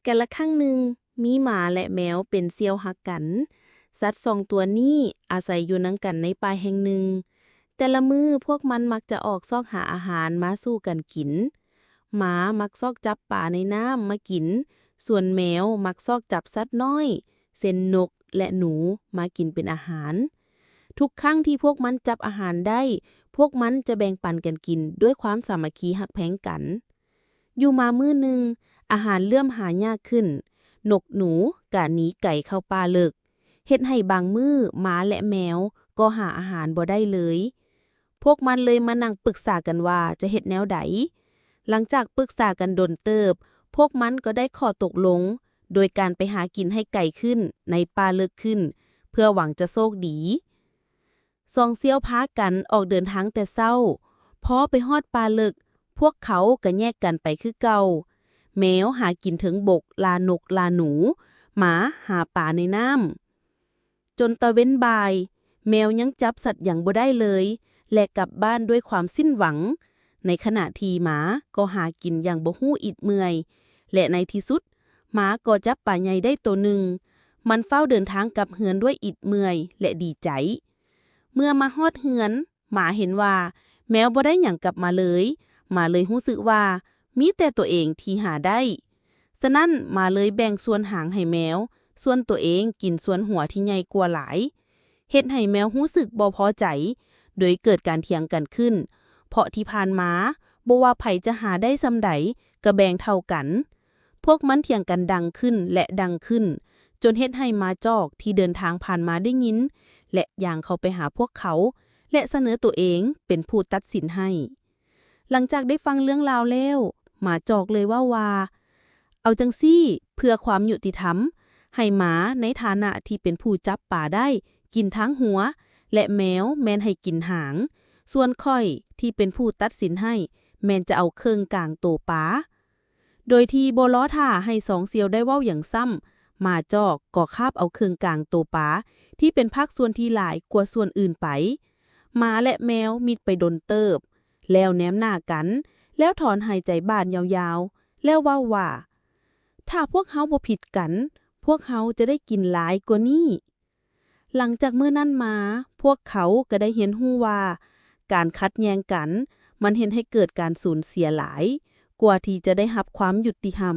ກາລະຄັ້ງໜຶ່ງ, ມີໝາ ແລະ ແມວເປັນສ່ຽວຮັກກັນ. ສັດສອງຕົວນີ້ອາໄສຢູ່ນຳກັນໃນປ່າແຫ່ງໜຶ່ງ. ແຕ່ລະມື້ພວກມັນມັກຈະອອກຊອກຫາອາຫານມາສູ່ກັນກິນ. ໝາມັກຊອກຈັບປາໃນນ້ຳມາກິນ, ສ່ວນແມວມັກຊອກຈັບສັດນ້ອຍ ເຊັ່ນນົກ ແລະ ໜູ ມາກິນເປັນອາຫານ. ທຸກຄັ້ງທີ່ພວກມັນຈັບອາຫານໄດ້, ພວກມັນຈະແບ່ງປັນກັນກິນດ້ວຍຄວາມສາມັກຄີຮັກແພງກັນ. ຢູ່ມາມື້ໜຶ່ງ, ອາຫານເລີ່ມຫາຍາກຂຶ້ນ, ນົກໜູກໍໜີໄກເຂົ້າປ່າເລິກ, ເຮັດໃຫ້ບາງມື້ໝາ ແລະ ແມວກໍຫາອາຫານບໍ່ໄດ້ເລີຍ. ພວກມັນເລີຍມານັ່ງປຶກສາກັນວ່າຈະເຮັດແນວໃດ. ຫຼັງຈາກປຶກສາກັນດົນເຕີບ, ພວກມັນກໍໄດ້ຂໍ້ຕົກລົງໂດຍການໄປຫາກິນໃຫ້ໄກຂຶ້ນໃນປ່າເລິກຂຶ້ນ ເພື່ອຫວັງຈະໂຊກດີ. ສອງສ່ຽວພາກັນອອກເດີນທາງແຕ່ເຊົ້າ. ພໍໄປຮອດປ່າເລິກ, ພວກເຂົາກໍແຍກກັນໄປຄືເກົ່າ. ແມວຫາກິນເທິງບົກລ່ານົກລ່າໜູ, ໝາຫາປາໃນນ້ຳ. ຈົນຕາເວັນບ່າຍ, ແມວຍັງຈັບສັດຫຍັງບໍ່ໄດ້ເລີຍ ແລະ ກັບບ້ານດ້ວຍຄວາມສິ້ນຫວັງ, ໃນຂະນະທີ່ໝາກໍຫາກິນຢ່າງບໍ່ຮູ້ອິດເມື່ອຍ ແລະ ໃນທີ່ສຸດ, ໝາກໍຈັບປາໃຫຍ່ໄດ້ໂຕໜຶ່ງ. ມັນຟ້າວເດີນທາງກັບເຮືອນດ້ວຍອິດເມື່ອຍ ແລະ ດີໃຈ. ເມື່ອມາຮອດເຮືອນ, ໝາເຫັນວ່າແມວບໍ່ໄດ້ຫຍັງກັບມາເລີຍ, ໝາເລີຍຮູ້ສຶກວ່າມີແຕ່ຕົວເອງທີ່ຫາໄດ້. ສະນັ້ນ, ໝາເລີຍແບ່ງສ່ວນຫາງໃຫ້ແມວ, ສ່ວນຕົວເອງກິນສ່ວນຫົວທີ່ໃຫຍ່ກວ່າຫຼາຍ. ເຮັດໃຫ້ແມວຮູ້ສຶກບໍ່ພໍໃຈ, ໂດຍເກີດການຖຽງກັນຂຶ້ນ, ເພາະທີ່ຜ່ານມາ, ບໍ່ວ່າໃຜຈະຫາໄດ້ສ່ຳໃດ, ກໍແບ່ງເທົ່າກັນ. ພວກມັນຖຽງກັນດັງຂຶ້ນ ແລະ ດັງຂຶ້ນ, ຈົນເຮັດໃຫ້ໝາຈອກທີ່ເດີນທາງຜ່ານມາໄດ້ຍິນ ແລະ ຍ່າງເຂົ້າໄປຫາພວກເຂົາ ແລະ ສະເໜີຕົວເອງເປັນຜູ້ຕັດສິນໃຫ້. ຫຼັງຈາກໄດ້ຟັງເລື່ອງລາວແລ້ວ, ໝາຈອກເລີຍເວົ້າວ່າ, ເອົາຈັ່ງຊີ້, ເພື່ອຄວາມຍຸຕິທຳ, ໃຫ້ໝາໃນຖານະທີ່ເປັນຜູ້ຈັບປາໄດ້ ກິນທາງຫົວ, ແລະ ແມວແມ່ນໃຫ້ກິນຫາງ, ສ່ວນຂ້ອຍທີ່ເປັນຜູ້ຕັດສິນໃຫ້ ແມ່ນຈະເອົາເຄິ່ງກາງໂຕປາ. ໂດຍທີ່ບໍ່ລໍຖ້າໃຫ້ສອງສ່ຽວໄດ້ເວົ້າຫຍັງຊ້ຳ, ໝາຈອກກໍຄາບເອົາເຄິ່ງກາງໂຕປາທີ່ເປັນພາກສ່ວນທີ່ຫຼາຍກວ່າສ່ວນອື່ນໄປ. ໝາ ແລະ ແມວມິດໄປດົນເຕີບ, ແລ້ວແນມໜ້າກັນ, ແລ້ວຖອນຫາຍໃຈບາດຍາວໆ, ແລ້ວເວົ້າວ່າ, ຖ້າພວກເຮົາບໍ່ຜິດກັນ, ພວກເຮົາຈະໄດ້ກິນຫຼາຍກວ່ານີ້. ຫຼັງຈາກມື້ນັ້ນມາ, ພວກເຂົາກໍໄດ້ຮຽນຮູ້ວ່າ ການຂັດແຍ່ງກັນ ມັນເຮັດໃຫ້ເກີດການສູນເສຍຫຼາຍກວ່າທີ່ຈະໄດ້ຮັບຄວາມຍຸຕິທຳ.